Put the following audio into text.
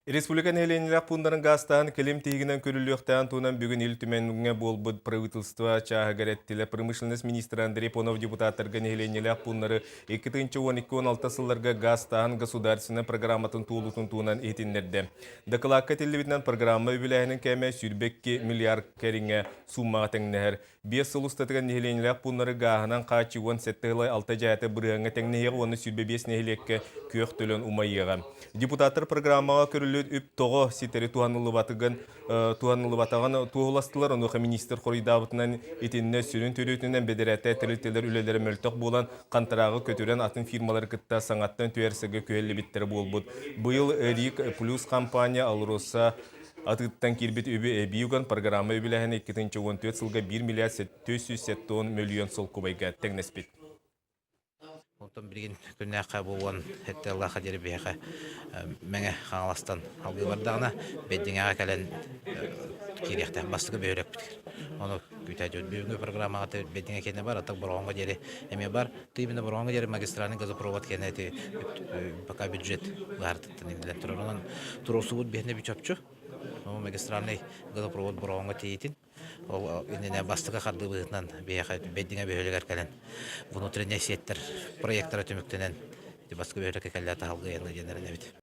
Республика нэһилиэнньэлээх пууннарын гаастаан кэлим тиһигинэн көрүллүөхтээн туһунан бүгүн Ил Түмэҥҥэ буолбут правительство чааһыгар эттилэр. Промышленность министрэ Андрей Понов депутаттарга нэһилиэнньэлээх пууннары 2012-16 сылларга гаастаан государственнай программатын туолуутун туһунан иһитиннэрдэ. Дакылаакка этиллибитинэн программа үбүлээһинин кээмэ 22 миллиард кэриҥэ сууммаҕа тэҥнэһэр. Биэс сыл устатыгар нэһилиэнньэлээх пууннары гааһынан хааччыы 17 сылай алта дьаата бырыһыаҥҥа тэҥнэһиэҕэ уонна 25 нэһилиэккэ күөх төлөн умайыаҕа. Депутаттар программаҕа көрүллүбүт үп тоҕо ситэри туһаныллыбатыгын туһаныллыбатаҕын туоһуластылар. Онуоха министр хоруйдаабытынан итиннэ сүрүн төрүөтүнэн бэдэрээттэ тэрилтэлэр үлэлэрэ мөлтөх буолан хантараагы көтүрэн атын фирмалары кытта саҥаттан түһэрсэргэ күһэллибиттэрэ буолбут. Быйыл РИК плюс компания АЛРОСА Атыыттан киирбит үбү эбии уган программа үбүлээһинэ 2014 сылга 1 миллиард 770 мөлүйүөн солкуобайга тэҥнэспит. Онтон билигин күннээххэ бу уон сэттэ диэри биһиэхэ Мэҥэ Хаҥаластан алгыы бардаҕына Бэйдиҥэҕэ кэлэн киириэхтээх бастакы бөһүөлэкпитигэр. Ону күүтээччи бүгүҥҥү программаҕа Бэйдиҥэ киэнэ бар, аттак Бороҕоҥҥо диэри эмиэ бар. Тыымына Бороҕоҥҥо диэри магистральный газопровод киэнэ ити пока бюджет быһаартыттан иннилэн турар. Онон туруорсубут биһиэнэ чопчу. Магистральный газопровод Бороҕоҥҥо тиийиитин ол иннинэ бастакы хардыы быһыытынан биһиэхэ Бэйдиҥэ бөһүөлэгэр кэлэн внутренняя сеттэр проектара түмүктэнэн бастакы бөһүөлэккэ кэллэ таһалгыйанна диэн эрэнэбит.